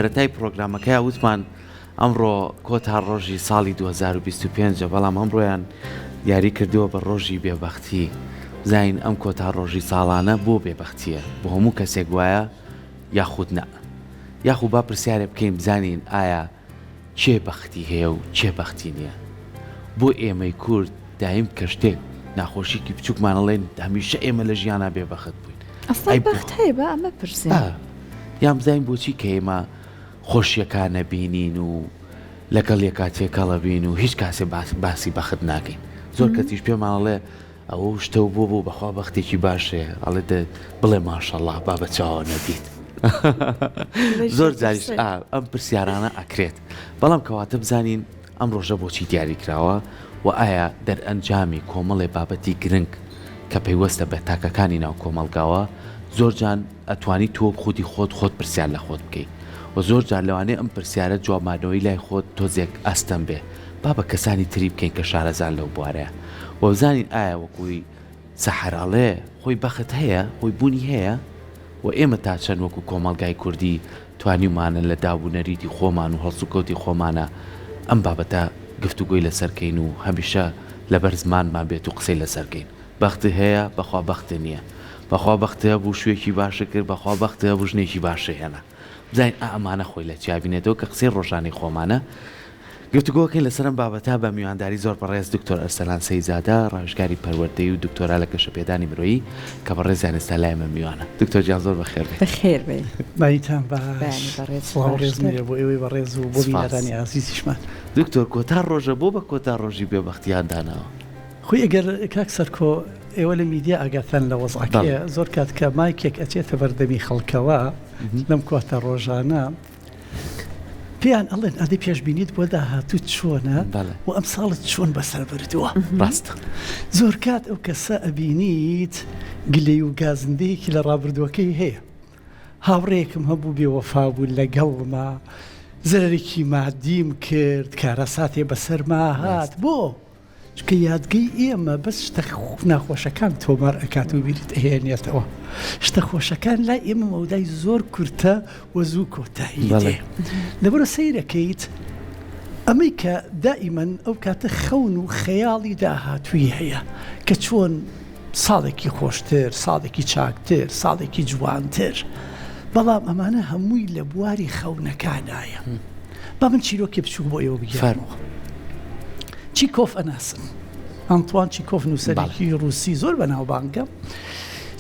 سەرەتای پڕۆگرامەکەیا وتمان ئەمڕۆ کۆتا ڕۆژی ساڵی 2025 ە بەڵام ئەمڕۆیان دیاری کردووە بە ڕۆژی بێبەختی بزانین ئەم کۆتا ڕۆژی ساڵانە بۆ بێبەختیە بۆ هەموو کەسێک وایە یاخود نا یاخو با پرسیارێ بکەین بزانین ئایا کێ بەختی هەیە و کێ بەختی نییە؟ بۆ ئێمەی کورد دایم کە شتێک ناخۆشیکی بچووکمان ئەڵێن هەمیشە ئێمە لە ژیانا بێ بەخت بووین. ئەسڵەن ئەی بۆ؟ بەخت هەیە با ئەمە پرسین. ئا یان بزانین بۆچی کە ئێمە خۆشیەکان ئەبینین و لەگەڵ یەکا تێکەڵ ئەبین و هیچ کاسێ باس باسی بەخت ناکەین. زۆر کەسیش پێمان ئەڵێ ئەوە و شتە و بۆ بوو بەخوا بەختێکی باش هەیە ئەڵێ دە بڵێ ماشەڵا با بە چاوە نەبیت زۆر جاریش ئەم پرسیارانە ئەکرێت بەڵام کەواتە بزانین ئەم ڕۆژە بۆچی دیاری کراوە و ئایا دەرئەنجامی کۆمەڵێ بابەتی گرنگ کە پەیوەستە بە تاکەکانی ناو کۆمەڵگاوە زۆر جان ئەتوانی تۆ خودی خۆت خۆت پرسیار لە خۆت بکەی و زۆر جار لەوانەیە ئەم پرسیارە جوابمانەوەی لای خۆت تۆزێک ئەستەم بێ با بە کەسانی تری بکەین کە شارەزان لەو بوارەیە و بزانین ئایا وەکوی سەحەر ئەڵێ خۆی بەخت هەیە خۆی بوونی هەیە و ئێمە تا چەند وەکو کۆمەڵگای کوردی توانیومانە لە داب و نەریتی خۆمان و هەڵسوکەوتی خۆمانە ئەم بابەتە گفتوگۆی لەسەر کەین و هەمیشە لەبەر زمانمان بێت و قسەی لەسەر کەین بەخت هەیە بەخوا بەخت نییە بەخوا بەخت هەبوو شوێکی باشە کرد بەخوا بەخت هەبوو ژنێکی باشە هێنا بزانین ئا ئەمانە خۆی لە چیا بینێتەوە کە قسەی ڕۆژانەی خۆمانە. گفتوگۆکەین لەسەر ئەم بابەتە بە میوانداری زۆر بەڕێز دکتۆر ئەرسەلان سەیزادە ڕاوێژکاری پەروەردەیی و دکتۆرا لە گەشەپێدانی مرۆیی کە بەڕێزیان ئێستا لای ئێمە میوانە. دکتۆر گیان زۆر بەخێر بێی. بەخێر بێی. بەیانیتان باش. بەیانی بەڕێز سڵاو و ڕێزم باشتر. هەیە بۆ ئێوەی بەڕێز و بۆ سپاس. بینەرانی ئازیزیشمان. دکتۆر کۆتا ڕۆژە بۆ بە کۆتا ڕۆژی بێبەختیان داناوە؟ خۆی ئەگەر کاک سەرکۆ ئێوە لە میدیا ئاگاتان لە وەزعەکەیە زۆر کات کە مایکێک ئەچێتە بەردەمی خەڵکەوە لەم کۆتا ڕۆژانە پێیان ئەڵێن ئەدی پێشبینیت بۆ داهاتوو چۆنە و ئەم ساڵت چۆن بەسەر بردووە ڕاستە زۆر کات ئەو کەسە ئەبینیت گلەی و گازندەیەکی لە ڕابردووەکەی هەیە هاوڕێیەکم هەبوو بێوەفا بوو لەگەڵما زەرەرێکی مادیم کرد کارەساتێ بەسەرما هات بۆ چونکە یادگەی ئێمە بەس شتە ناخۆشەکان تۆمار ئەکات و بیرت ئەهێنێتەوە شتە خۆشەکان لای ئێمە مەودای زۆر کورتە و زوو کۆتایی دێ لەبەرە سەیرەکەیت ئەمەی کە دائیمەن ئەو کاتە خەون و خەیاڵی داهاتووی هەیە کە چۆن ساڵێکی خۆشتر ساڵێکی چاکتر ساڵێکی جوانتر بەڵام ئەمانە هەمووی لە بواری خەونەکانایە. با من چیرۆکێ بچووک بۆ ئێوە بگێڕمەوە. چیکۆف ئەناسن. ئەنتوان چیکۆف نووسەرێکی ڕووسی زۆر بەناوبانگە.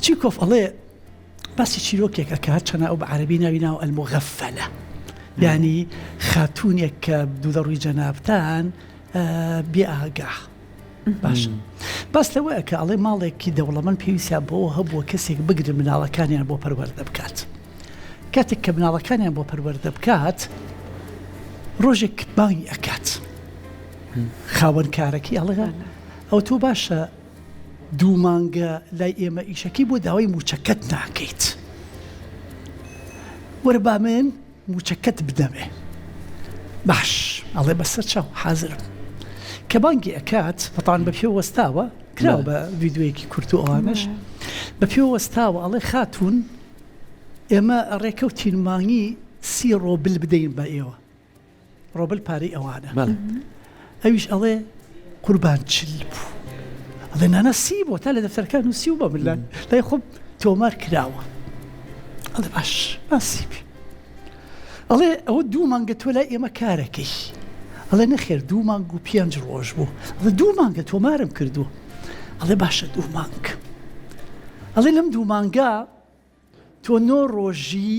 چیکۆف ئەڵێ باسی چیرۆکێک ئەکا هەرچەنە ئەو بە عەرەبی ناوی ناوە المغفلە یانی خاتوونێک کە دوو لە ڕووی جەنابتان بێ ئاگا باشە باس لەوە ئەکا ئەڵێ ماڵێکی دەوڵەمەند پێویستیان بەوە هەبووە کەسێک بگرن مناڵەکانیان بۆ پەروەردە بکات کاتێک کە مناڵەکانیان بۆ پەروەردە بکات ڕۆژێک بانگی ئەکات خاوەن کارەکەی ئەڵێ ئەو تۆ باشە دوو مانگە لای ئێمە ئیشەکەی بۆ داوای موچەکەت ناکەیت وەرە با من موچەکەت بدەمێ باش ئەڵێ بەسەر چاو حازرم کە بانگی ئەکات بەتان بە پێ وەستاوە کراوە بە ڤیدیۆیەکی کورت و ئەوانەش بە پێ وەستاوە ئەڵێ خاتوون ئێمە ڕێکەوتین مانگی سی ڕۆبل بدەین بە ئێوە ڕۆبل پارەی ئەوانە ئەویش ئەڵێ قوربان چل بوو ئەڵێ نانا سی بۆ تا لە دەفتەرەکان نووسی و بە من لای خۆم تۆمار کراوە ئەڵێ باش باسی بێ ئەڵێ ئەوە دوو مانگە تۆ لای ئێمە کارەکەی ئەڵێ نەخێر دوو مانگ و پێنج ڕۆژ بوو ئەڵێ دوو مانگە تۆمارم کردووە ئەڵێ باشە دوو مانگ ئەڵێ لەم دوو مانگە تۆ نۆ ڕۆژی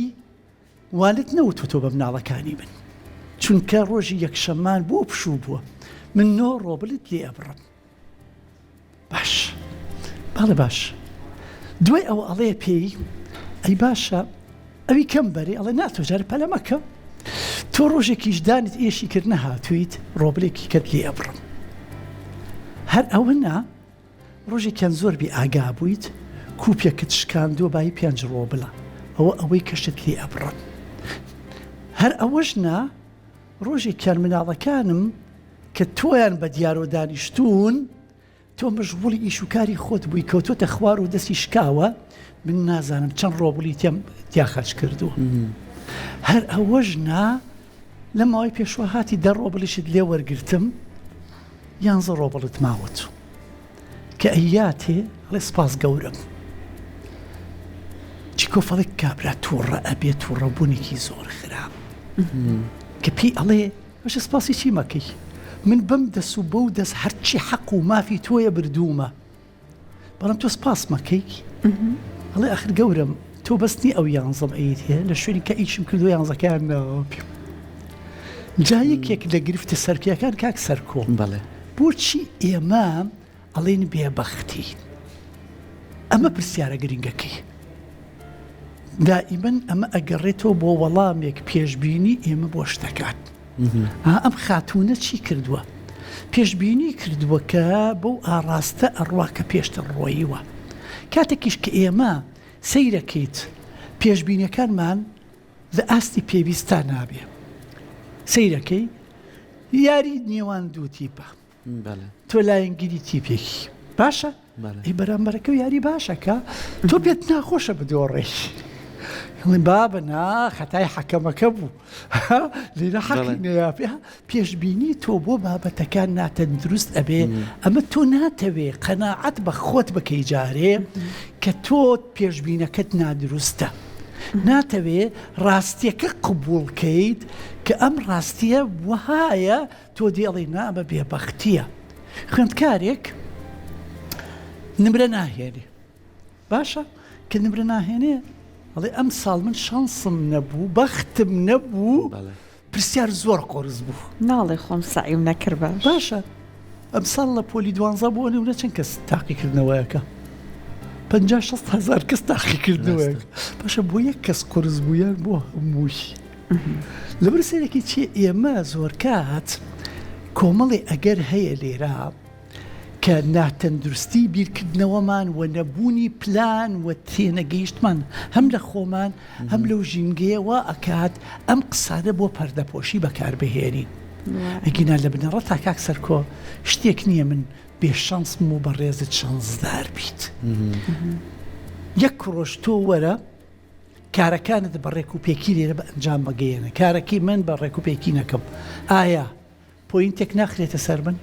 والت نەوتوتۆ بە مناڵەکانی من چونکە ڕۆژی یەکشەممان بۆ پشوو بووە من نۆ ڕۆبلت لێ ئەبڕم باش بەڵێ باش دوای ئەوە ئەڵێ پێی ئەی باشە ئەوی کەم بەرێ ئەڵێ ناتۆ جارە پەلە مەکە تۆ ڕۆژێکیش دانت ئێشی کرد نەهاتوویت ڕۆبلێکی کەت لێ ئەبڕم هەر ئەوە نا ڕۆژێکیان زۆر بێ ئاگا بوویت کوپێکت شکاندووە بایی پێنج ڕۆبلە ئەوە ئەوەی کەشت لێ ئەبڕن هەر ئەوەش نا ڕۆژێکیان مناڵەکانم کە تۆیان بە دیارۆ دانیشتوون تۆ مەشغوڵی ئیش و کاری خۆت بووی کەوتۆتە خوار و دەستی شکاوە من نازانم چەند ڕۆبڵی تێم تیا خەرج کردووە. هەر ئەوەش نا لە ماوەی پێشوە هاتی دە ڕۆبڵیشت لێ وەرگرتم یانزە ڕۆبڵت ماوەت کە ئەیاتێ ئەڵێ سپاس گەورەم. چیکۆف ئەڵێ کابرا تووڕە ئەبێ تووڕەبوونێکی زۆر خراپ کە پێی ئەڵێ باشە سپاسی چی مەکەی من بەم دەس و بەو دەست هەرچی حەق و مافی تۆیە بردوومە بەڵام تۆ سپاس مەکەی ئەڵێ ئەخر گەورەم تۆ بەس نی ئەو یانزەم ئەیت هەیە لە شوێنی کە ئیشم کردو یانزەکەیان ناوە پێم جا یەکێک لە گرفتە سەرکیەکان کاک سەرکۆ بەڵێ بۆچی ئێمە ئەڵێن بێبەختی ئەمە پرسیارە گرنگەکەی دائیمەن ئەمە ئەگەڕێتەوە بۆ وەڵامێک پێشبینی ئێمە بۆ شتەکان ها ئەم خاتوونە چی کردووە؟ پێشبینی کردووە کە بەو ئاڕاستە ئەڕوا کە پێشتر ڕۆییوە. کاتێکیش کە ئێمە سەیرەکەیت پێشبینیەکانمان لە ئاستی پێویستا نابێ. سەیرەکەی یاری نێوان دوو تیپە. تۆ لایەنگیری تیپێکی باشە ئەی بەرامبەرەکە یاری باشەکە تۆ پێت ناخۆشە بدۆڕێی بابە نا خەتای حەکەمەکە بوو لێرە حەقی نەیا پێ پێشبینی تۆ بۆ بابەتەکان ناتەندروست ئەبێ ئەمە تۆ ناتەوێ قەناعەت بە خۆت بکەی جارێ کە تۆ پێشبینەکەت نادروستە ناتەوێ ڕاستیەکە قبوڵ کەیت کە ئەم ڕاستیە وەهایە تۆ دێڵی نا ئەمە بێبەختیە خوێندکارێک نمرە ناهێنێ باشە کە نمرە ناهێنێ ئەڵێ ئەم ساڵ من شانسم نەبوو بەختم نەبوو پرسیار زۆر قۆرس بوو ناڵێ خۆم سەعیم نەکرد باش باشە ئەم ساڵ لە پۆلی دوانزە بۆ نمونە چەند کەس تاقیکردنەوەیەکە 50 60 هزار کەس تاقیکردنەوەیەک باشە بۆ یەک کەس قورس بوو یان بۆ هەمووی لەبەر سەرەکی چیە ئێمە زۆرکات کۆمەڵی ئەگەر هەیە لێرە کە ناتەندروستی بیرکردنەوەمان و نەبوونی پلان و تێنەگەیشتمان هەم لە خۆمان هەم لەو ژینگەیە وا ئەکات ئەم قسانە بۆ پەردەپۆشی بەکاربهێنین ئەگینا لە بنەڕەتا کاک سەرکۆ شتێک نییە من بێ شەنسم و بەڕێزت شەنسدار بیت یەک ڕۆژ تۆ وەرە کارەکانت بە ڕێک و پێکی لێرە بە ئەنجام بگەیەنە کارەکەی من بە ڕێک و پێکی نەکەم ئایا پۆینتێک ناخرێتە سەر من؟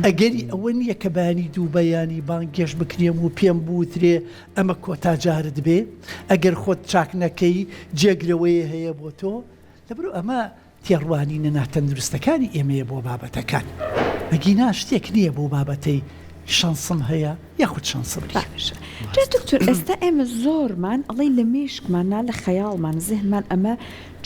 ئەگەری ئەوە نییە کە بەیانی دوو بەیانی بانگێشت بکرێم و پێم بوترێ ئەمە کۆتا جارت بێ ئەگەر خۆت چاک نەکەی جێگرەوەیە هەیە بۆ تۆ لەبەرئ ئەمە تێڕوانینە ناتەندروستەکانی ئێمەیە بۆ بابەتەکان ئەگینا شتێک نییە بۆ بابەتەی شەنسم هەیە یاخود شەنسم نییە. باشە جا دکتۆر ئێستا ئێمە زۆرمان ئەڵێی لە مێشکمان نا لە خەیاڵمان زهنمان ئەمە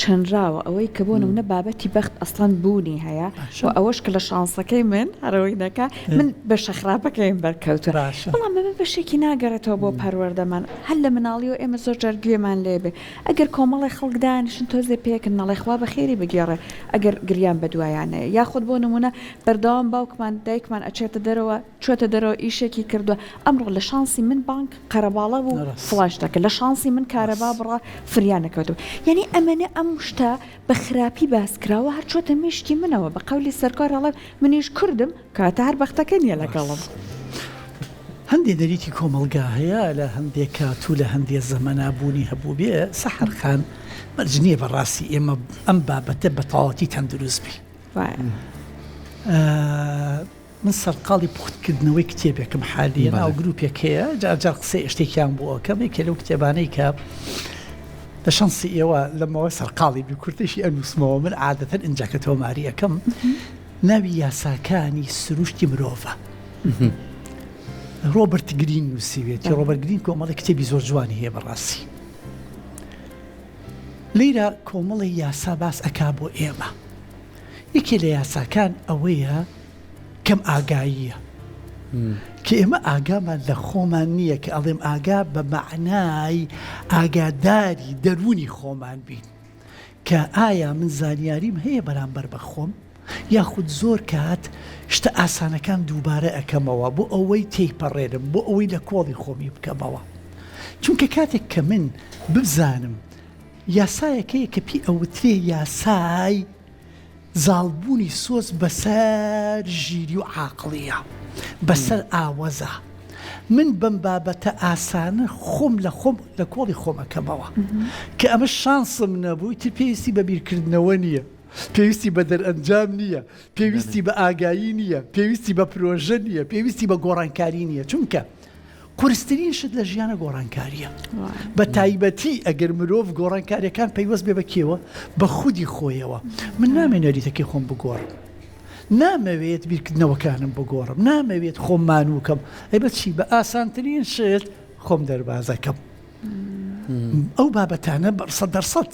چنراوە ئەوەی کە بۆ نمونە بابەتی بەخت ئەسڵەن بوونی هەیە و ئەوەش کە لە شانسەکەی من هەرەوەی نەکا من بەشە خراپەکەیم بەرکەوتوە بەڵام ئەمە بەشێکی ناگەڕێتەوە بۆ پەروەردەمان هەر لە مناڵیەوە ئێمە زۆر جار گوێمان لێ بێ ئەگەر کۆمەڵێ خەڵک دانیشن تۆزێ پێکن نەڵێ خوا بەخێری بگێڕێ ئەگەر گریان بەدوایان نەیە یاخود بۆ نمونە بەردەوام باوکمان دایکمان ئەچێتە دەرەوە چۆتە دەرەوە ئیشێکی کردوە ئەمڕۆ لە شانسی من بانک قەرەباڵە بوو فڵان شتەکە لە شانسی من کارەبا بڕا فریا نەکەوتم یعنی ئەمەنە ئەم شتە بە خراپی باس کراوە هەر چۆتە مێشکی منەوە بە قەولی سەرکار ئەڵێم منیش کوردم کەواتە هەر بەختەکە نییە لەگەڵم. هەندێ نەریتی کۆمەڵگا هەیە لە هەندێ کات و لە هەندێ زەمەنا بوونی هەبووبێ سەحەر خان مەرج نییە بەڕاستی ئێمە ئەم بابەتە بە تەواوەتی تەندروست بی. من سەرقاڵی پوختکردنەوەی کتێبێکم حالیە ناو گروپێک هەیە جار جار قسەی شتێکیان بۆ ئەکەم یەکێ لەو کتێبانەی کە لە شەنسی ئێوە لەمەوە سەرقاڵی بی کورتەشی ئەنووسمەوە من عادەتەن ئینجا کە تۆماری ئەکەم ناوی یاساکانی سروشتی مرۆڤە ڕۆبەرت گرین نووسیوێتی ڕۆبەرت گرین کۆمەڵی کتێبی زۆر جوانی هەیە بەڕاستی لیرە کۆمەڵی یاسا باس ئەکا بۆ ئێمە یەکێ لە یاساکان ئەوەیە کەم ئاگاییە کە ئێمە ئاگامان لە خۆمان نییە کە ئەڵێم ئاگا بە مەعنای ئاگاداری دەروونی خۆمان بین کە ئایا من زانیاریم هەیە بەرامبەر بە خۆم یاخود زۆر کات شتە ئاسانەکان دووبارە ئەکەمەوە بۆ ئەوەی تێیپەڕێنم بۆ ئەوەی لە کۆڵی خۆمی بکەمەوە چونکە کاتێک کە من بزانم یاسایەک هەیە کە پێی ئەوترێ یاسای زاڵبوونی سۆز بەسەر ژیری و عاقڵییە، بەسەر ئاوەزە. من بەم بابەتە ئاسانە خۆم لە خۆم لە کۆڵی خۆم ئەکەمەوە کە ئەمە شانسم نەبوو ئیتر پێویستی بە بیرکردنەوە نییە پێویستی بە دەرئەنجام نییە پێویستی بە ئاگایی نییە پێویستی بە پرۆژە نییە پێویستی بە گۆڕانکاری نییە چونکە قورسترین شت لە ژیانە گۆڕانکارییە بە تایبەتی ئەگەر مرۆڤ گۆڕانکاریەکان پەیوەست بێ بە کێوە بە خودی خۆیەوە من نامێ نەریتەکەی خۆم بگۆڕم نامەوێت بیرکردنەوەکانم بگۆڕم، نامەوێت خۆم مانوو کەم، ئەی بە چی؟ بە ئاسانترین شت خۆم دەربازەکەم. ئەو بابەتانە سەد دەرسەد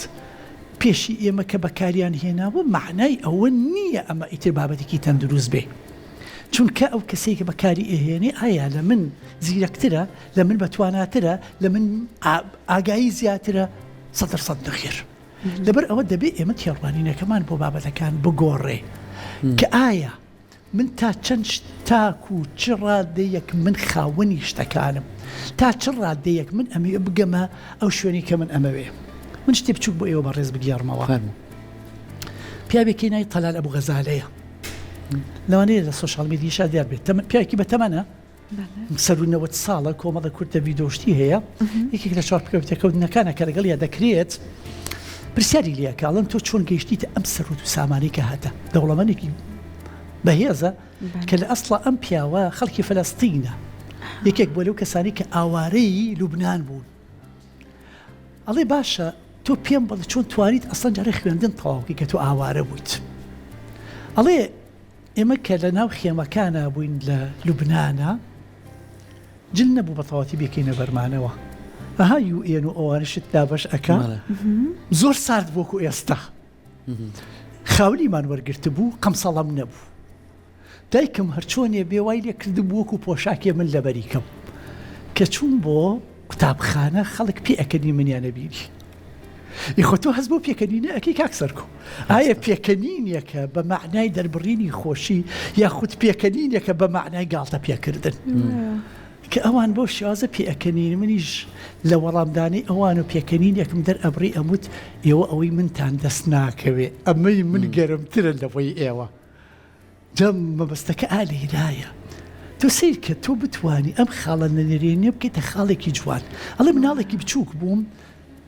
پێشی ئێمە کە بەکاریان هێناوە مەعنای ئەوە نییە ئەمە ئیتر بابەتێکی تەندروست بێ. چونکە ئەو کەسەی کە بەکاری ئەهێنێ ئایا لە من زیرەکترە، لە من بەتواناترە، لە من ئاگایی زیاترە؟ 100% نەخێر. لەبەر ئەوە دەبێ ئێمە تێڕوانینەکەمان بۆ بابەتەکان بگۆڕێ کە ئایا من تا چەند تاک و چ ڕادەیەک من خاوەنی شتەکانم تا چ ڕادەیەک من ئەمەوێ بگەمە ئەو شوێنی کە من ئەمەوێ من شتێ بچوک بۆ ئێوە بەڕێز بگێڕمەوە پیاوێکی ناوی تەلال ئەبو غەزالەیە لەوانەیە لە سۆشیال میدیشا دیار بێت پیاوێکی بەتەمەنە سەروو 90 ساڵە کۆمەڵە کورتە ڤیدۆشتی هەیە یەکێک لە چوارپێکەوتنەکانە کە لەگەڵیا دەکرێت پرسیاری لەکە ئەڵێن تۆ چۆن گەیشتیتە ئەم سەروت و سامانی کە هاتە دەوڵەمەنێکی بەهێزە کە لە ئەسڵا ئەم پیاوە خەڵکی فەلەستینە یەکێک بۆ لەو کەسانی کە ئاوارەی لوبناان بوون ئەڵێ باشە تۆ پێم بڵێ چۆن توانیت ئەسڵەن جارێ خوێندن تەواوکەی کە تۆ ئاوارە بوویت ئەڵێ ئێمە کە لە ناو خێمەکانا بووین لە لوبنانا جل نەبوو بە تەواتی بێکەینە بەرمانەوە ئەها یو ئێن و ئەوانە شت دابەش ئەکا زۆر سارد بوو وەکو ئێستا خاولیمان وەرگرتبوو قەمسەڵەم نەبوو دایکم هەرچۆنێ بێ وای لێ کردبوو وەکو پۆشاکێ من لەبەری کەم کە چووم بۆ قوتابخانە خەڵک پێ ئەکەنی منیان ئەبینی ئی خۆ تۆ هەست بەو پێکەنینە ئەکەی کاک سەرکۆ ئایا پێکەنینێکە بە مەعنای دەربڕینی خۆشی یاخود پێکەنینێکە بە مەعنای گاڵتە پێکردن کە ئەوان بەو شێوازە پێئەکەنین منیش لە وەڵامدانی ئەوان و پێکەنینێکم دەرئەبڕی ئەموت ئێوە ئەوەی منتان دەست ناکەوێ ئەمەی من گەرمترە لەوەی ئێوە جا مەبەستەکە ئا لەیرایە. تۆ سەیر کە تۆ بتوانی ئەم خاڵە نەنێرێنیە بکەیتە خاڵێکی جوان. ئەڵێ مناڵێکی بچووک بووم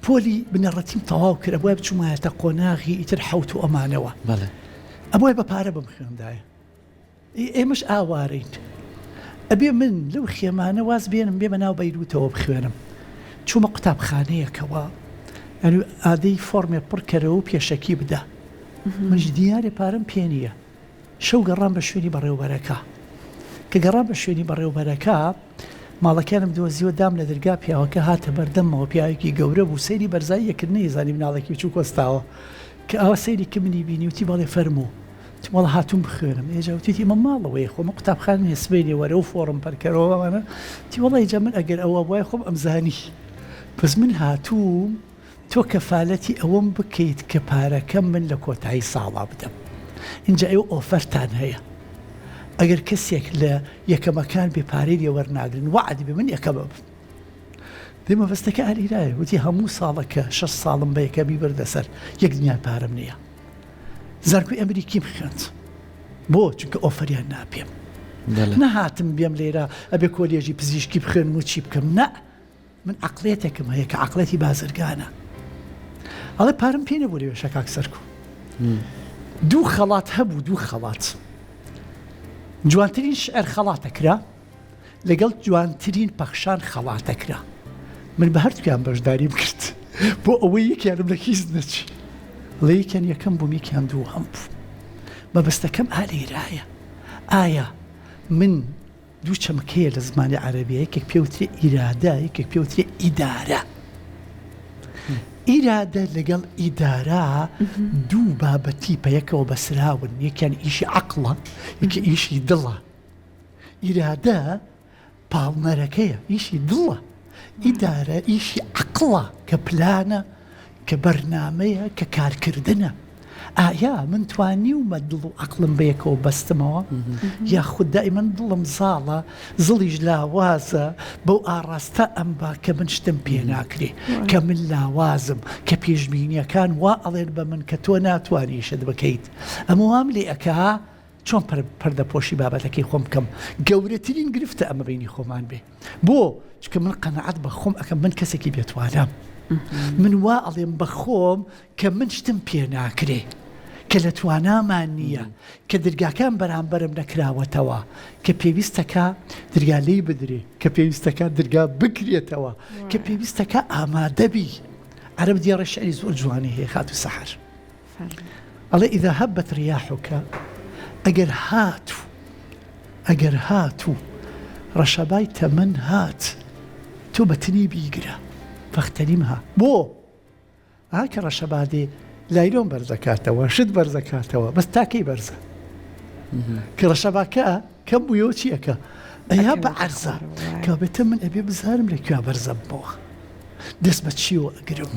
پۆلی بنەڕەتیم تەواو کرد ئەبوایە بچوومایەتە قۆناغی ئیتر حەوت و ئەمانەوە. بەڵێ. ئەبوایە بە پارە بمخوێندایە. ئێ ئێمەش ئاوارەین. ئەبێ من لەو خێمانە واز بێنم بێمە ناو بەیرووتەوە بخوێنم. چوومە قوتابخانەیەکەوە ئەنوو ئادەی فۆرمێ پڕ کەرەوە و پێشەکی بدە. منیش دیارە پارەم پێ نییە. شەو گەڕام بە شوێنی بەڕێوەبەرەکە. کە گەڕام بە شوێنی بەڕێوەبەرەکە، ماڵەکەیانم دۆزیەوە، دام لە دەرگا، پیاوەکە هاتە بەردەممەوە، پیاوێکی گەورە بوو، سەیری بەرزاییە کرد، نەیزانی مناڵێکی بچووک وەستاوە. کە ئاوا سەیری کرد منی بینی، وتی بەڵێ فەرموو. وتم وەڵا هاتووم بخوێنم. ئێجا وتیتی ئەمە ماڵەوەیە، خۆ ئەمە قوتابخانە نییە، سبەینێ وەرە و فۆڕم پەرکەرەوە ئەوانە. وتی وەڵا ئیجا من ئەگەر ئەوە بوایە خۆم ئەمزانی. بەس من هاتووم. تۆ کەفالەتی ئەوەم بکەیت کە پارەکەم من لە کۆتایی ساڵا بدەم ئینجا ئێوە ئۆفەرتان هەیە ئەگەر کەسێک لە یەکەمەکان بێ پارەی لێ وەرناگرن وەعد بێ من یەکەم ئەبم دێ مەبەستەکە ئالیرایە وتی هەموو ساڵەکە شەش ساڵم بە یەکەمی بردە سەر یەک دنیا پارەم نییە زانکۆی ئەمریکیم خوێند بۆ چونکە ئۆفەریان ناپێم نەهاتم بێم لێرە ئەبێ کۆلێژی پزیشکی بخوێنم و چی بکەم نە من عەقڵیەتێکم هەیە کە عەقڵیەتی بازرگانە. ئەڵێ پارەم پێ نەبوو لەوێشا کاک سەرکۆ. دوو خەڵات هەبوو دوو خەڵات. جوانترین شعر خەڵاتەکرا لەگەڵ جوانترین پەخشان خەڵاتەکرا. من بە هەردووکیان بەشداریم کرد بۆ ئەوەی یەکیانم لە کیس نەچی. ئەڵێ یەکیان یەکەم بووم یەکیان دووهەم بوو. مەبەستەکەم ئا لێرایە. ئایا من دوو چەمک هەیە لە زمانی عەرەبیە یەکێک پێ وترێ ئیرادە یەکێک پێ وترێ ئیدارە ئیرادە لەگەڵ ئیدارە دوو بابەتی پەیەکەوە بەسراون یەکیان ئیشی عەقڵە یەکێ ئیشی دڵە ئیرادە پاڵنەرەکەیە ئیشی دڵە ئیدارە ئیشی عەقڵە کە پلانە کە بەرنامەیە کە کارکردنە. ئایا من توانیومە دڵ و عەقڵم بەیەکەوە بەستمەوە؟ یاخود دائیمەن دڵم زاڵە، زڵیش لاوازە، بەو ئاڕاستە ئەمبا کە من شتم پێ ناکرێ، کە من لاوازم، کە پێشبینییەکان وا ئەڵێن بە من کە تۆ ناتوانی شت بکەیت. ئەمە وام لێ ئەکا. چۆن پەردەپۆشی بابەتەکەی خۆم بکەم؟ گەورەترین گرفتە ئەمە بەینی خۆمان بێ. بۆ؟ چونکە من قەناعەت بە خۆم ئەکەم من کەسێکی بێتوانام. من وا ئەڵێم بە خۆم کە من شتم پێ ناکرێ، کە لە توانامان نییە، کە درگاکان بەرامبەرم نەکراوەتەوە، کە پێویستەکا درگا لێی بدرێ، کە پێویستەکا درگا بکرێتەوە، کە پێویستەکا ئامادە بی. عەرەب دێڕێ شیعری زۆر جوانی هەیە خاتوو سەحەر. ئەڵێ اذا هبت ریاحک ئەگەر هاتوو ئەگەر هاتوو ڕەشەبای تەمەن هات تۆ بە تنی بیگرە فاغتنمها بۆ ئا کە ڕەشەبا دێ لایلۆن بەرزەکاتەوە شت بەرزەکاتەوە بەس تاکەی بەرزە کە ڕەشەباکە کەم بوویەوە چی ئەکا ئەیا بە عەرزا کابێتە من ئەبێ بزانم لە کوێ بەرزە بمەوە دەست بە چیەوە ئەگرم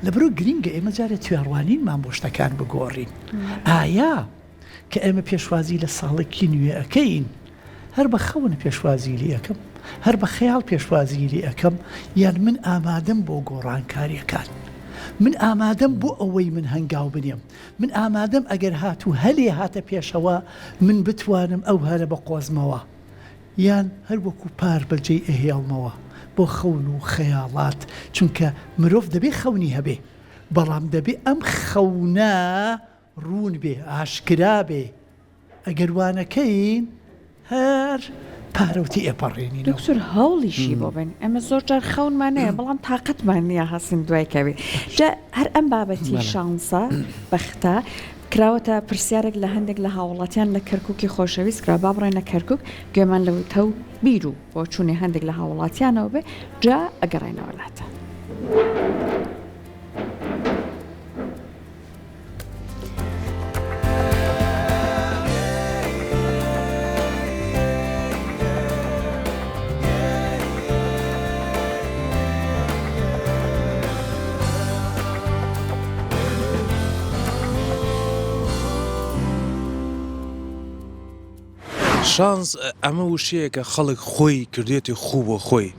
لەبەرو گرینگە ئێمە جارێ تێڕوانینمان بۆ شتەکان بگۆڕین ئایا کە ئێمە پێشوازی لە ساڵێکی نوێ ئەکەین هەر بە خەون پێشوازی لێ ئەکەم هەر بە خەیاڵ پێشوازی لێ ئەکەم یان من ئامادەم بۆ گۆڕانکاریەکان من ئامادەم بۆ ئەوەی من هەنگاو بنێم من ئامادەم ئەگەر هاتوو هەلێ هاتە پێشەوە من بتوانم ئەو هەلە بقۆزمەوە یان هەر وەکو پار بەجێی ئەهێڵمەوە بۆ خەون و خەیاڵات چونکە مرۆڤ دەبێ خەونی هەبێ بەڵام دەبێ ئەم خەونە ڕوون بێ ئاشکرا بێ ئەگەر وانەکەین هەر پارە و تێئەپەڕێنینەوە. دکتۆر هەوڵیشی بۆ بەین ئێمە زۆر جار خەونمان هەیە بەڵام تاقەتمان نییە هەستین دوای کەوین جا هەر ئەم بابەتی شانسە بەختە کراوەتە پرسیارێک لە هەندێک لە هاوڵاتیان لە کەرکوکی خۆشەویست کرا با بڕۆینە کەرکوک گوێمان لە وتە و بیر و بۆچوونی هەندێک لە هاوڵاتیانەوە بێ جا ئەگەڕێینەوە لاتان. شانس ئەمە وشەیەکە خەڵک خۆی کردوێتی خوو بۆ خۆی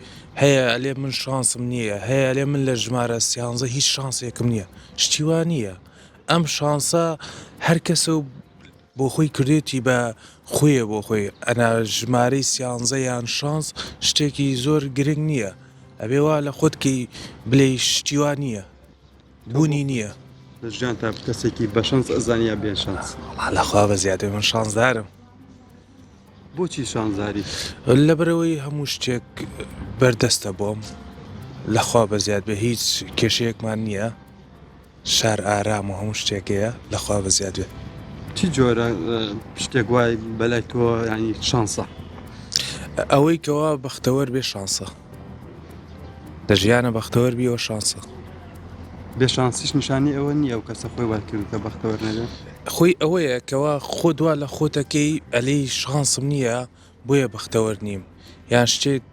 هەیە ئەلێ من شانسم نییە هەیە ئەلێ من لە ژمارە سیانزە هیچ شانسێکم نییە شتی وا نییە ئەم شانسە هەر کەسە و بۆ خۆی کردێتی بە خویە بۆ خۆی ئەنا ژمارەی سیانزە یان شانس شتێکی زۆر گرنگ نییە ئەبێ وا لە خۆت کەی بلێی شتی وا نییە بوونی نییە. لە ژیانتا کەسێکی بە شەنس ئەزانی یا بێ شەنس؟ وەڵا لە خوا بە زیادە من شانسدارم. بۆچی شانسداری؟ لەبەرئەوەی هەموو شتێک بەردەستە بۆم لەخوا بەزیاد بێ هیچ کێشەیەکمان نییە شار ئارام و هەموو شتێک هەیە لەخوا بەزیاد بێ. چی جۆرە شتێک وای بەلای تۆ یانی شانسە؟ ئەوەی کەوا بەختەوەر بێ شانسە لە ژیانە بەختەوەر بیەوە شانسە. بێ شانسیش نیشانەی ئەوە نییە ئەو کەسە خۆی وای کردووە کە بەختەوەر نەبێ؟ خۆی ئەوەیە کەوا خۆت وا لە خۆتەکەی ئەلێی شانسم نییە بۆیە بەختەوەر نیم یان شتێک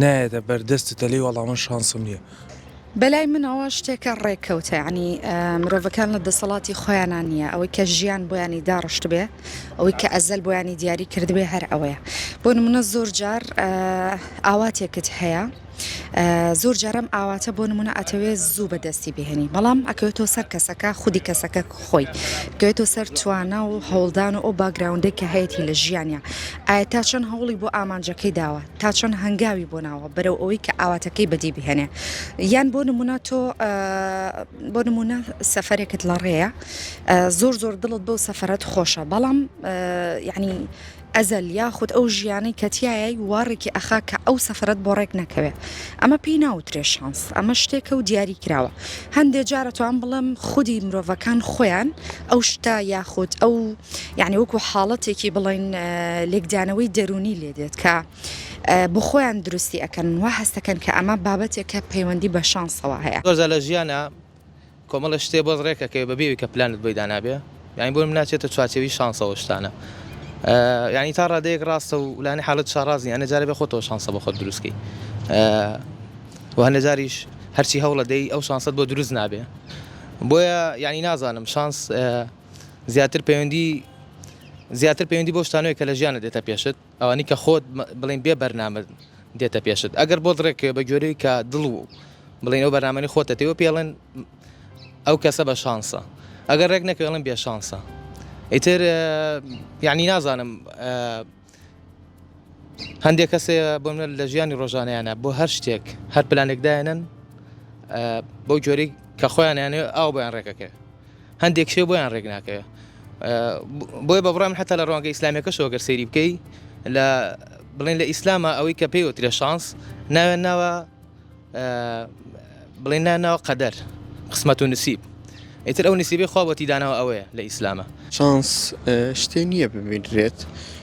نایەتە بەردەستت ئەلێی وەڵا من شانسم نییە. بەلای منەوە شتێکە ڕێکەوتە یانی مرۆڤەکان لە دەسەڵاتی خۆیانا نییە ئەوەی کە ژیان بۆیانی داڕشتبێ ئەوەی کە ئەزەل بۆیانی دیاری کردبێ هەر ئەوەیە بۆ نمونە زۆر جار ئاواتێکت هەیە زۆر جار ئەم ئاواتە بۆ نمونە ئەتەوێ زوو بەدەستی بهێنی بەڵام ئەکەوێتەوە سەر کەسەکە خودی کەسەکە خۆی کەوێتەوە سەر توانا و هەوڵدان و ئەو background ەی کە هەیەی لە ژیانیا ئایا تا چەند هەوڵی بۆ ئامانجەکەی داوە تا چەند هەنگاوی بۆ ناوە بەرەو ئەوەی کە ئاواتەکەی بەدی بهێنێ یان بۆ نمونە تۆ بۆ نمونە سەفەرێکت لە ڕێیە زۆر زۆر دڵت بەو سەفەرەت خۆشە بەڵام یعنی ئەزەل یاخود ئەو ژیانەی کە تیایای وا ڕێکی ئەخا کە ئەو سەفەرەت بۆ ڕێک نەکەوێ ئەمە پێی ناوترێ شانس ئەمە شتێکە و دیاری کراوە هەندێ جار ئەتوانم بڵێم خودی مرۆڤەکان خۆیان ئەو شتە یاخود ئەو یعنی وەکو حاڵەتێکی بڵێن لێکدانەوەی دەروونی لێ دێت کە بۆ خۆیان دروستی ئەکەن وا هەستەکەن کە ئەمە بابەتێکە پەیوەندی بە شانسەوە هەیە. زۆر جار لە ژیانا کۆمەڵێ شتێ بۆت ڕێک ئەکەوێ بەبێ ئەوەی کە پلانت بۆی دانابێ یانی بۆ نمونە ئەچێتە چوارچێوەی شانسەوە شتانە یانی تا ڕادەیەک ڕاستە و لانی حاڵەت شا ڕاست نیە ئەنە جارێ بێ خۆتەوە شانسە بۆ خۆت دروست کەی و هەنە جاریش هەرچی هەوڵە دەی ئەو شانسەت بۆ دروست نابێ بۆیە یانی نازانم شانس زیاتر پەیوەندی زیاتر پەیوەندی بۆ شتانەوەی کە لە ژیانە دێتە پێشت ئەوانی کە خۆت بڵێن بێ بەرنامە دێتە پێشت ئەگەر بۆت ڕێکەوێ بە گوێرەی کە دڵ و بڵێن ئەو بەرنامەی خۆتە تێوە پێڵێن ئەو کەسە بە شانسە ئەگەر ڕێک نەکەوێ ئەڵێن بێ شانسە. ئیتر یعنی نازانم هەندێک کەسێ بۆ منە لە ژیانی ڕۆژانەیانە بۆ هەر شتێک هەر پلانێک دایەنن بەو جۆری کە خۆیانیانێ ئاو بۆیان ڕێکەکەێ هەندێک شێ بۆیان ڕێک ناکەوێ بۆیە بە بڕام حتا لە ڕوانگە ئیسلامیەکەشەوە گەر سەیری بکەی لە بڵێن لە ئیسلامە ئەوەی کە پێی وترێ شانس ناوێن ناوە بڵێن ناوە قەدەر قسمەت و نسیب ئیتر ئەو نسیبەی خوا بۆتی داناوە ئەوەیە لە ئیسلامە. شانس شتێ نییە ببینرێت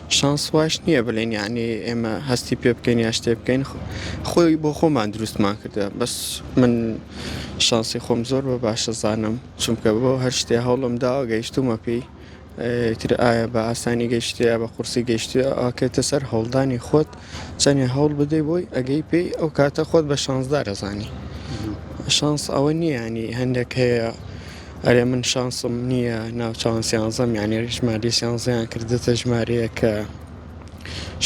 شانس واش نییە بلێن یعنی ئێمە هەستی پێ بکەین یا شتێ بکەین خۆی بۆ خۆمان دروستمان کردە بەس من شانسی خۆم زۆر بە باشە زانم چونکە بۆ هەر شتێ هەوڵم داوە گەیشتومە پێی ئیتر ئایا بە ئاسانی گەیشتێ یا بە قورسی گەیشتێ ئاکێتە سەر هەوڵدانی خۆت چەنێ هەوڵ بدەی بۆی ئەگەی پێی ئەو کاتە خۆت بە شانسدار ئەزانی شانس ئەوە نییە ینی هەندێک هەیە ئەرێ من شانسم نییە ناوچوان سیانزەم یعنی ژماری سیانزەیان کردێتە ژمارەیە کە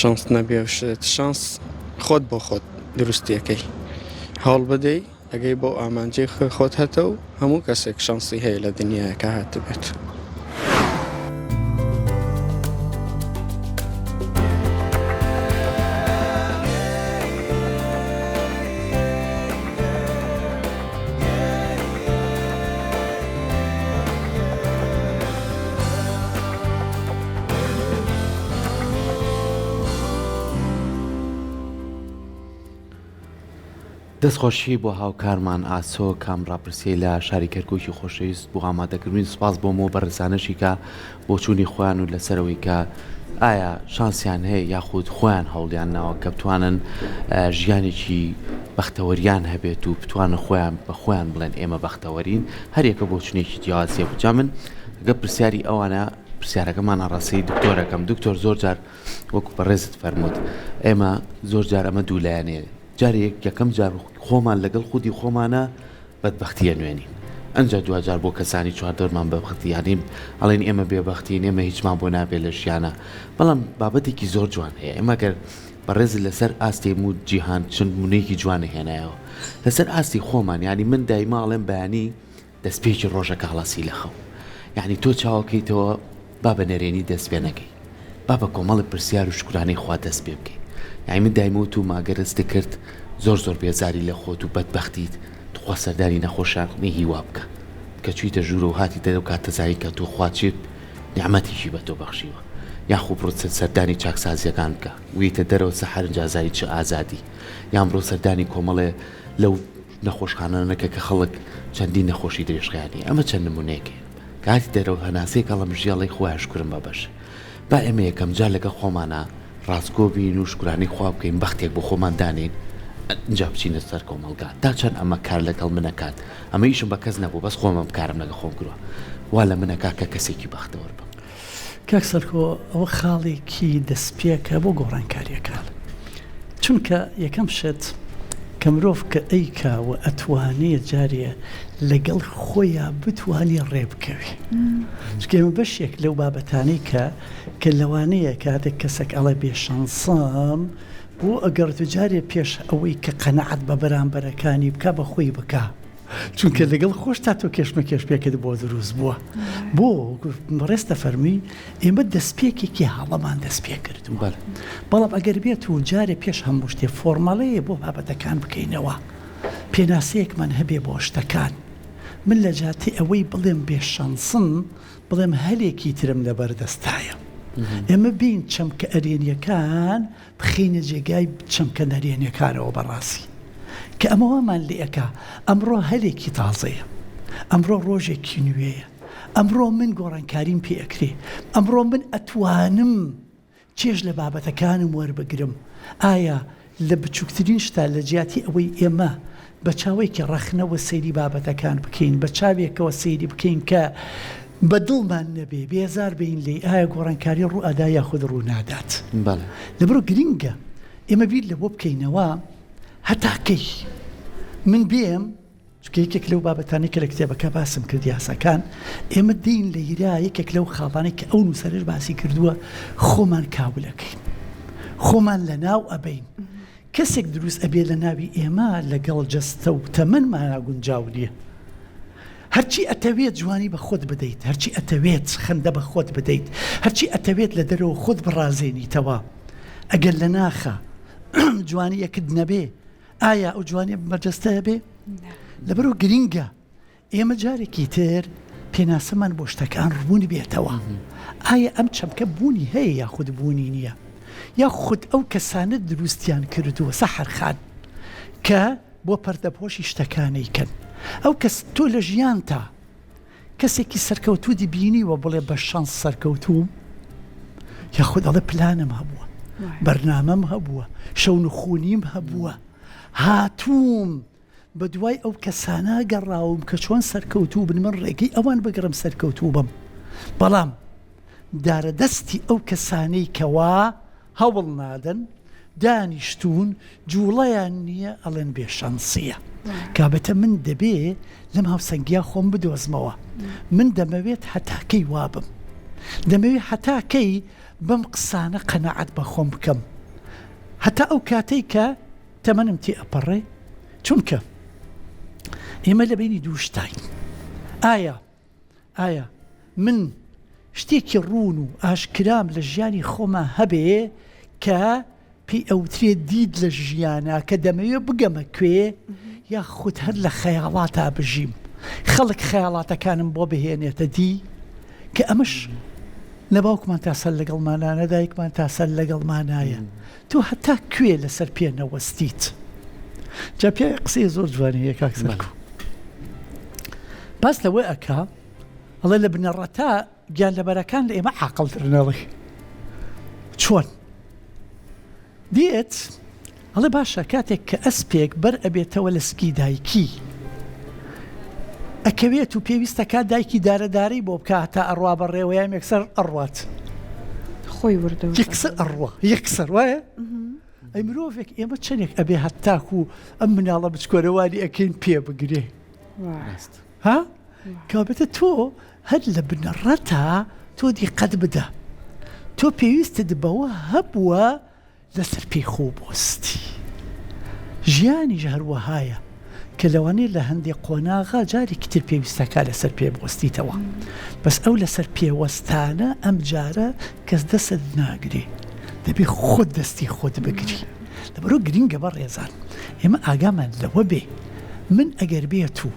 شانس نەبێ شت شانس خۆت بۆ خۆت دروستیەکەی هەوڵ بدەی ئەگەی بەو ئامانجەی خۆی خۆت هەتە و هەموو کەسێک شانسی هەیە لە دنیایەکە هاتبێت. دەستخۆشی بۆ هاوکارمان ئاسۆ کام ڕاپرسیەی لە شاری کەرکوکی خۆشەویست بۆ ئامادەکردنی سوپاس بۆ مۆ بەڕێزانەشی کە بۆچوونی خۆیان و لەسەرەوەی کە ئایا شانسیان هەیە یاخود خۆیان هەوڵیان ناوە کە بتوانن ژیانێکی بەختەوەریان هەبێت و بتوانن خۆیان بە خۆیان بڵێن ئێمە بەختەوەرین هەریەکە بۆچونێکی جیاوازیە بوو جا من گە پرسیاری ئەوانە پرسیارەکەمان ئاڕاستەی دکتۆرەکەم دکتۆر زۆر جار وەکو بەڕێزت فەرمووت ئێمە زۆر جار ئەمە دوولایەنەیە جارێک یەکەم جار خۆمان لەگەڵ خودی خۆمانە بەدبەختی ئەنوێنین ئەنجا دواجار بۆ کەسانی چواردەورمان بەبختی یانی ئەڵێن ئێمە بێبەختین ئێمە هیچمان بۆ نابێت لە ژیانە بەڵام بابەتێکی زۆر جوان هەیە ئێمە گەر بەڕێز لەسەر ئاستی مو جیهان چەند نمونەیەکی جوانە هێنایەوە لەسەر ئاستی خۆمان یانی من دایما ئەڵێم بەیانی دەستپێکی ڕۆژەکە هەڵەسی لە خەو یانی تۆ چاوەکەیتەوە با بە نەرێنی دەست پێ نەکەی با بە کۆمەڵی پرسیار و شوکرانەی خوا دەست پێ بکەی یانی من دایمە وتومە ئەگەر هەستت کرد زۆر زۆر بێزاری لە خۆت و بەدبەختیت توخوا سەردانی نەخۆشانی هیوا بکە کە چویتە ژوورەوە هاتیتە ئەو کاتە زانی کە تۆ خوا چ نیعمەتێکی بە تۆ بەخشیوە یاخو بڕۆ سەردانی چاکسازیەکان بکە ویتە دەرەوە سەحەر ئینجا زانی چ ئازادی یان بڕۆ سەردانی کۆمەڵێ لەو نەخۆشخانانە کە کە خەڵک چەندین نەخۆشی درێژخایەنی هەیە ئەمە چەند نمونەیەکەیە کە هاتی دەرەوە هەناسەیەک هەڵەمژی ئەڵێی خوایە شوکرم بە بەش با ئێمە یەکەم جار لەگەڵ خۆمانا ڕاستگۆ بین و شوکرانەی خوا بکەین بەختێک بۆ خۆمان دانێین ئینجا بچینە سەر کۆمەڵگا تا چەند ئەمە کار لەگەڵ من ئەکات ئەمە ئیشم بە کەس نەبوو بەس خۆمم کارم لەگەڵ خۆم کردوە وا لە من ئەکا کە کەسێکی بەختەوەر بم. کاک سەرکۆ ئەوە خاڵێکی دەستپێکە بۆ گۆڕانکاریەکان چونکە یەکەم شت کە مرۆڤ کە ئەیکا و ئەتوانێ جارێ لەگەڵ خۆیا بتوانێ ڕێ بکەوێ چونکە ئێمە بەشێک لەو بابەتانەی کە کە لەوانەیە کاتێک کەسێک ئەڵێ بێ شانسم بۆ ئەگەڕ تو جارێ پێش ئەوەی کە قەنەعەت بە بەرامبەرەکانی بکا بە خۆی بکا چونکە لەگەڵ خۆشتا تۆ کێشمەکێش پێکت بۆ دروست بووە بۆ بەڕێز دەفەرمووی ئێمە دەستپێکێکی هەڵەمان دەست پێ کردووە بەڵام ئەگەر بێت و جارێ پێش هەموو شتێ فۆرمەڵەیە بۆ بابەتەکان بکەینەوە پێناسەیەکمان هەبێ بۆ شتەکان من لە جاتی ئەوەی بڵێم بێ شەنسم بڵێم هەلێکی ترم لەبەردەستایە ئێمە بین چەمکە ئەرێنیەکان بخەینە جێگای چەمکە نەرێنیەکانەوە بەڕاستی کە ئەمە وامان لێ ئەکا ئەمڕۆ هەلێکی تازەیە ئەمڕۆ ڕۆژێکی نوێیە ئەمڕۆ من گۆڕانکاریم پێ ئەکرێ ئەمڕۆ من ئەتوانم چێژ لە بابەتەکانم وەربگرم ئایا لە بچووکترین شتا لە جیاتی ئەوەی ئێمە بە چاوێکی ڕەخنەوە سەیری بابەتەکان بکەین، بە چاوێکەوە سەیری بکەین کە بە دڵمان نەبێ، بێزار بین لێی، ئایا گۆڕانکاری ڕوو ئەدا یاخود ڕوو نادات؟ بەڵێ. لەبەرئەوە گرنگە ئێمە بیر لەوە بکەینەوە هەتا کەی من بێم، چونکە یەکێک لەو بابەتانەی کە لە کتێبەکە باسم کرد یاساکان، ئێمە دێین لەیرا یەکێک لەو خاڵانەی کە ئەو نووسەرەش باسی کردووە خۆمان کاول ئەکەین، خۆمان لەناو ئەبەین، کەسێک دروست ئەبێ لە ناوی ئێمە لەگەڵ جەستە و تەمەنمانا گونجاو نیە. هەرچی ئەتەوێت جوانی بە خۆت بدەیت، هەرچی ئەتەوێت خەندە بە خۆت بدەیت، هەرچی ئەتەوێت لە دەرەوە خۆت بڕازێنیتەوە، ئەگەر لە ناخا جوانییەکت نەبێ، ئایا ئەو جوانیە بەرجەستە ئەبێ؟ لەبەرئەوە گرینگە ئێمە جارێکی تر پێناسەمان بۆ شتەکان ڕوون بێتەوە. ئایا ئەم چەمکە بوونی هەیە یاخود بوونی نییە؟ یاخود ئەو کەسانە دروستیان کردووە سەحەر خان کە بۆ پەردەپۆشی شتەکان ئەیکەن. ئەو کەس تۆ لە ژیانتا کەسێکی سەرکەوتووت بینیوە بڵێ بە شانس سەرکەوتووم؟ یاخود ئەڵێ پلانم هەبووە، بەرنامەم هەبووە، شەونخونیم هەبووە، هاتووم بەدوای ئەو کەسانە گەڕاوم کە چۆن سەرکەوتوو بن، من ڕێگەی ئەوان بگرم سەرکەوتوو بم، بەڵام دارەدەستی ئەو کەسانەی کەوا هەوڵ نادەن، دانیشتوون، جوڵەیان نییە، ئەڵێن بێ شەنسییە. کابەتە من دەبێ لەم هاوسەنگییە خۆم بدۆزمەوە. من دەمەوێت هەتا کەی وابم؟ دەمەوێت هەتا کەی بەم قسانە قەناعەت بە خۆم بکەم؟ هەتا ئەو کاتەی کە تەمەنم تێ ئەپەڕێ؟ چونکە ئێمە لە بەینی دوو شتاین. ئایا ئایا من شتێکی ڕوون و ئاشکرام لە ژیانی خۆما هەبێ کە پێی ئەوترێ دید لە ژیانا کە دەمەوێ بگەمە کوێ یاخود هەر لە خەیاڵاتا بژیم خەڵک خەیاڵاتەکانم بۆ بهێنێتە دی کە ئەمەش نە باوکمان تا سەر لەگەڵمانە نە دایکمان تا سەر لەگەڵمانایە تۆ هەتا کوێ لەسەر پێ نەوەستیت جا پیاوێ قسەی زۆر جوانی هەیە کاک سەرکو باس لەوە ئەکا ئەڵێ لە بنەڕەتا گیانلەبەرەکان لە ئێمە عاقڵترن ئەڵێ چۆن دێت ئەڵێ باشە کاتێک کە ئەسپێک بەر ئەبێتەوە لە سکی دایکی ئەکەوێت و پێویستە کا دایکی دارەدارەی بۆ بکە تا ئەڕوا بەڕێوە یان یەکسەر ئەڕوات خۆی وردە یەکسەر ئەڕوا یەکسەر وایە ئەی مرۆڤێک ئێمە چەندێک ئەبێ هەتاکو ئەم مناڵە بچکۆرەوانی ئەکەین پێ بگرێ ها کابێتە تۆ هەر لە بنەڕەتا تۆ دیقەت بدە تۆ پێویستت بەوە هەبووە لەسەر پێی خۆ بوەستی. ژیانیش هەر وەهایە کە لەوانەیە لە هەندێ قۆناغا جارێکی تر پێویستەکا لەسەر پێ بوەستیتەوە بەس ئەو لەسەر پێ وەستانە ئەم جارە کەس دەستت ناگرێ دەبێ خۆت دەستی خۆت بگری لەبەرئەوە گرینگە بەڕێزان ئێمە ئاگامان لەوە بێ من ئەگەر بێتوو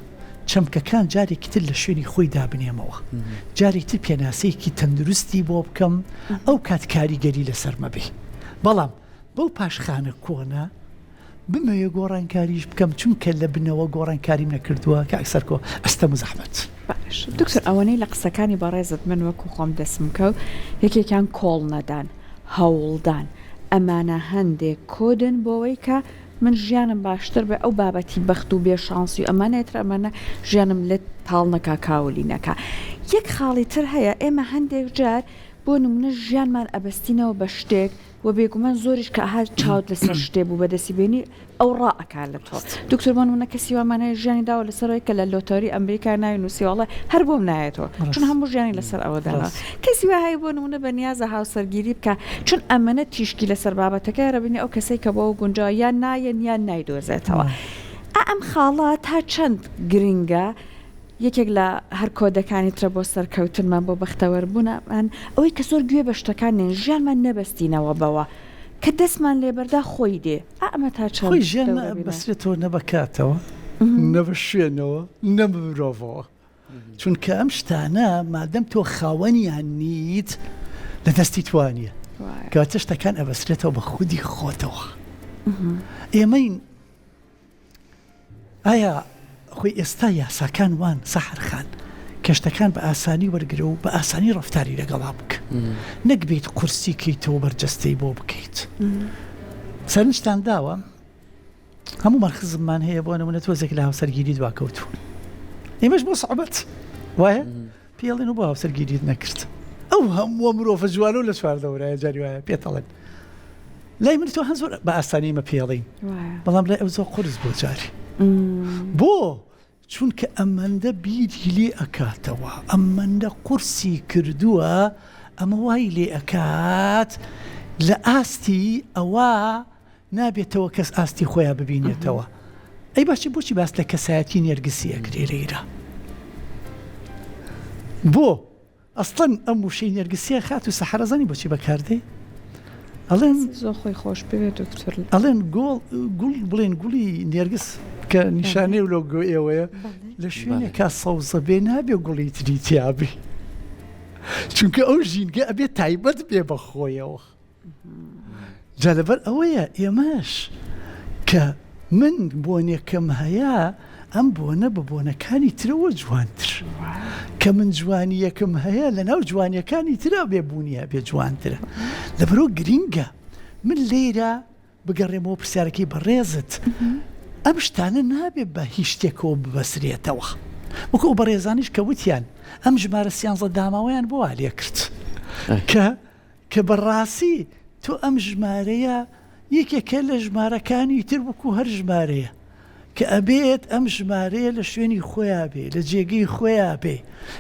چەمکەکان جارێکی تر لە شوێنی خۆی دابنێمەوە، جارێکی تر پێناسەیەکی تەندروستی بۆ بکەم، ئەو کات کاریگەری لەسەر مەبێ. بەڵام بەو پاشخانە کۆنە بمەوێ گۆڕانکاریش بکەم، چونکە لە بنەوە گۆڕانکاریم نەکردووە، کاک سەرکۆ ئەستەم و زەحمەت. باش دکتۆر ئەوەنەی لە قسەکانی بەڕێزت من وەکو خۆم دەسم کەوت یەکێکیان کۆڵنەدان، هەوڵدان، ئەمانە هەندێک کۆدن بۆوەی کە من ژیانم باشتر بێ ئەو بابەتی بەخت و بێ شانسی و ئەمانە تر ئەمانە ژیانم لێت تاڵ نەکا کاولی نەکا یەک خاڵی تر هەیە ئێمە هەندێک جار بۆ نمونە ژیانمان ئەبەستینەوە بە شتێک و بێگومان زۆریش کە ئەها چاوت لەسەر شتێ بوو بەدەستی بێنی ئەو ڕا ئەکا لە تۆ دکتۆر بۆ نمونە کەسی وامان هەیە ژیانی داوە لەسەر ئەوەی کە لە لۆتەری ئەمریکا ناوی نووسیوە ئەڵێ هەر بۆم نایەتەوە چون هەموو ژیانی لەسەر ئەوە داناوە کەسی وا هەیە بۆ نمونە بە نیازە هاوسەرگیری بکا چون ئەمەنە تیشکی لەسەر بابەتەکە ئەبینی ئەو کەسەی کە بۆ ئەو گونجاوە یان نایەن یان نایدۆزێتەوە ئا ئەم خاڵە تا چەند گرنگە یەکێک لە هەر کۆدەکانی ترە بۆ سەرکەوتنمان بۆ بەختەوەربوونمان ئەوەی کە زۆر گوێ بە شتەکان نەین ژیانمان نەبەستینەوە بەوە کە دەستمان لێبەردا خۆی دێ ئا ئەمە تا چەند خۆی ژیان دەورە بینە؟ نەئەبەسترێتەوە نە بە کاتەوە نە بە شوێنەوە نە بە مرۆڤەوە چونکە ئەم شتانە مادەم تۆ خاوەنیان نیت لە دەستی تۆ نییە کەواتە شتەکان ئەبەسترێتەوە بە خودی خۆتەوە ئێمەین ئایا خۆی ئێستا یاساکان وان سەحەر خان کە شتەکان بە ئاسانی وەرگرە و بە ئاسانی ڕەفتاری لەگەڵا بکە نەک بیت قورسی کەیتەوە بەرجەستەی بۆ بکەیت سەرنجتان داوە هەموومان خزممان هەیە بۆ نمونە تۆزێک لە هاوسەرگیری دواکەوتوو ئێمەش بۆ سەعبەت وایە پێڵێن و بۆ هاوسەرگیریت نەکرد ئەو هەمووە مرۆڤە جوانە و لە چواردەورایە جاری وایە پێتەڵێن لای من تۆ هەن زۆر بە ئاسانی ئمە پێڵین بەڵام لای ئەو زۆر قورس بۆ جاری بۆ چونکە ئەمەندە بیری لێ ئەکاتەوە ئەمەندە قورسی کردووە ئەمە وای لێ ئەکات لە ئاستی ئەوە نابێتەوە کەس ئاستی خۆیان ببینێتەوە ئەی باشی بۆچی باس لە کەسایەتی نێرگسی ئەکرێ لەیرە؟ بۆ ئەسڵەن ئەم وشەی نێرگسیە خاتوو سەحەر ئەزانی بۆچی بەکاردێ؟ ئەڵێن زۆر خۆی خۆش بوێ دکتۆر. ئەڵێن گۆڵ گوڵ بڵێن گوڵی نێرگس کە نیشانەی و لۆگۆ ئێوەیە لە شوێنێکا سەوزە بێ نابێ گوڵی تری تیابێ چونکە ئەو ژینگە ئەبێ تایبەت بێ بە خۆیەوە. جا لەبەر ئەوەیە ئێمەش کە من بۆنێکم هەیە ئەم بۆنە بە بۆنەکانی ترەوە جوانتر کە من جوانیەکم هەیە لە ناو جوانیەکانی ترا بێ بوونی هەبێ جوانترە لەبەرەوە گرینگە من لێرە بگەڕێمەوە پرسیارەکەی بەڕێزت ئەم شتانە نابێ بە هیچ شتێکەوە ببەسرێتەوە وەکو ئەو بەڕێزانیش کە وتیان ئەم ژمارە سیانزە داماوەیان بۆ وا لێ کرد کە کە بەڕاستی تۆ ئەم ژمارەیە یەکێکە لە ژمارەکانی تر وەکو هەر ژمارەیە کە ئەبێت ئەم ژمارەیە لە شوێنی خۆیا بێ لە جێگەی خۆیا بێ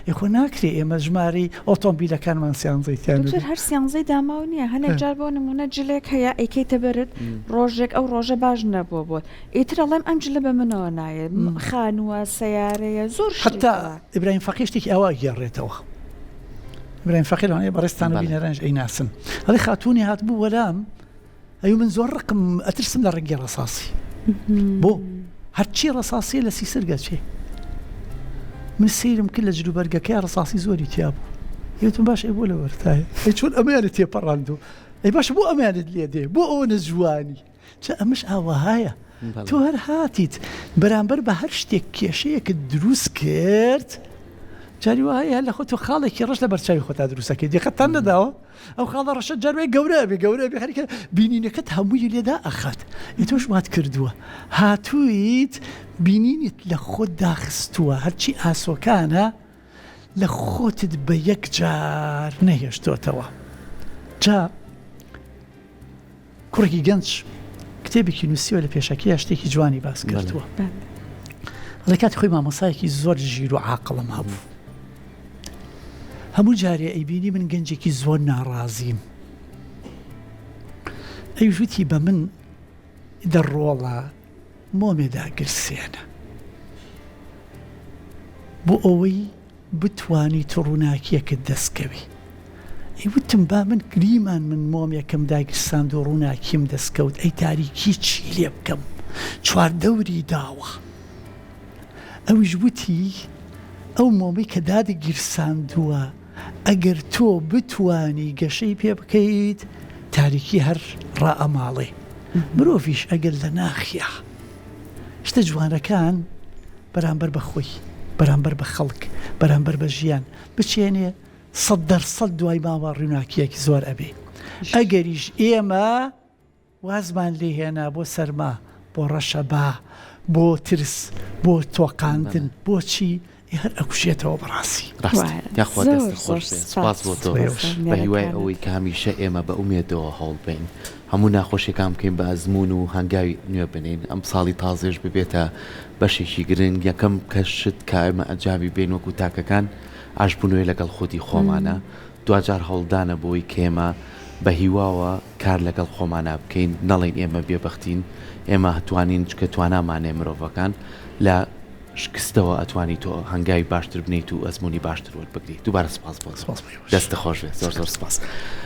ئێ خۆ ناکرێ ئێمە ژمارەی ئۆتۆمبیلەکانمان سیانزەی تیا دکتۆر هەر سیانزەی داماو نییە هەنێک جار بۆ نمونە جلێک هەیە ئەیکەیتە بەرت ڕۆژێک ئەو ڕۆژە باش نەبووە بۆت ئیتر ئەڵێم ئەم جلە بە منەوە نایەت خانووە سەیارەیە زۆر شتی حەتا ترە. ئیبراهیم فەقێ شتێکی ئاوا ئەگێڕێتەوە ئیبراهیم فەقێ لەوانەیە بەڕێزتان و بینەرانیش ئەیناسن ئەڵێ خاتوونی هاتبوو وەلام ئەی من زۆر ڕقم ئەترسم لە ڕەنگی ڕەساسی بۆ هەرچی ڕەساسیە لە سیسرگە چێ من سەیرم کرد لە جلوبەرگەکەی ڕەساسی زۆری تیا بوو یوتم باش ئەی بۆ لەوەرتایە ئەی چۆن ئەمەیانت تێپەڕاندو ئەی باش بۆ ئەمەیانت لێ دێ بۆ ئەوە نەجوانی جا ئەمەش ئاوەهایە تۆ هەر هاتیت بەرامبەر بە هەر شتێک کێشەیەکت دروست کرد جاری وا هەیە لە خۆت تۆ خاڵێکی ڕەش لە بەرچاوی خۆتا دروستەکەی دیقەتتان نەداوە ئەو خاڵە ڕەشە جار وای گەورە ئەبێ گەورە ئەبێ خەریکە بینینەکەت هەمووی لێدا ئەخات ئێ تۆش وات کردووە هاتوویت بینینت لە خۆت داخستووە هەرچی ئاسۆکانە لە خۆتت بە یەک جار نەهێشتۆتەوە جا کوڕێکی گەنج کتێبێکی نووسیوە لە پێشەکییا شتێکی جوانی باس کردووە ئەڵێ کاتی خۆی مامۆسایەکی زۆر ژیر و عاقڵم هەبوو هەموو جارێ ئەیبینی من گەنجێکی زۆر ناڕازیم ئەویش وتی بە من دە ڕۆڵە مۆمێ داگرسێنە بۆ ئەوەی بتوانیت ڕووناکیەکت دەست کەوی. ئەی وتم با من گریمان من مۆمێکم داگیرساند و ڕووناکیم دەست کەوت ئەی تاریکی چی لێ بکەم چواردەوری داوە. ئەویش وتی ئەو مۆمەی کە دادگیرساندووە ئەگەر تۆ بتوانی گەشەی پێ بکەیت تاریکی هەر ڕائەماڵێ. مرۆڤیش ئەگەر لە ناخیا شتە جوانەکان بەرامبەر بە خۆی، بەرامبەر بە خەڵک، بەرامبەر بە ژیان بچێنێ، سەد دەر سەد دوای ماوە ڕووناکییەکی زۆر ئەبێ. ئەگەریش ئێمە وازمان لێ هێنا بۆ سەرما، بۆ ڕەشەبا، بۆ ترس، بۆ تۆقاندن، بۆ چی؟ ئێ هەر ئەکوژێتەوە بەڕاستی. ڕاستە یاخوا دەستت خۆش بێت سوپاس بۆ تۆ بە هیوای ئەوەی کە هەمیشە ئێمە بە ئومێدەوە هەوڵ بەین هەموو ناخۆشیەکان بکەین بە ئەزموون و هەنگاوی نوێ بنێین ئەم ساڵی تازەیش ببێتە بەشێکی گرنگ یەکەم کە شت کە ئێمە ئەنجامی بێین وەکو تاکەکان ئاشبوونەوەی لەگەڵ خودی خۆمانە دواجار هەوڵدانە بۆی کە ئێمە بە هیواوە کار لەگەڵ خۆمانا بکەین نەڵێین ئێمە بێبەختین ئێمە توانین چکە توانامان هەیە مرۆڤەکان لە شکستەوە ئەتوانی تۆ هەنگاوی باشتر بنێیت و ئەزموونی باشتر وەربگری دووبارە سوپاس بۆ تۆ دەستت خۆش بێت زۆر زۆر سوپاس.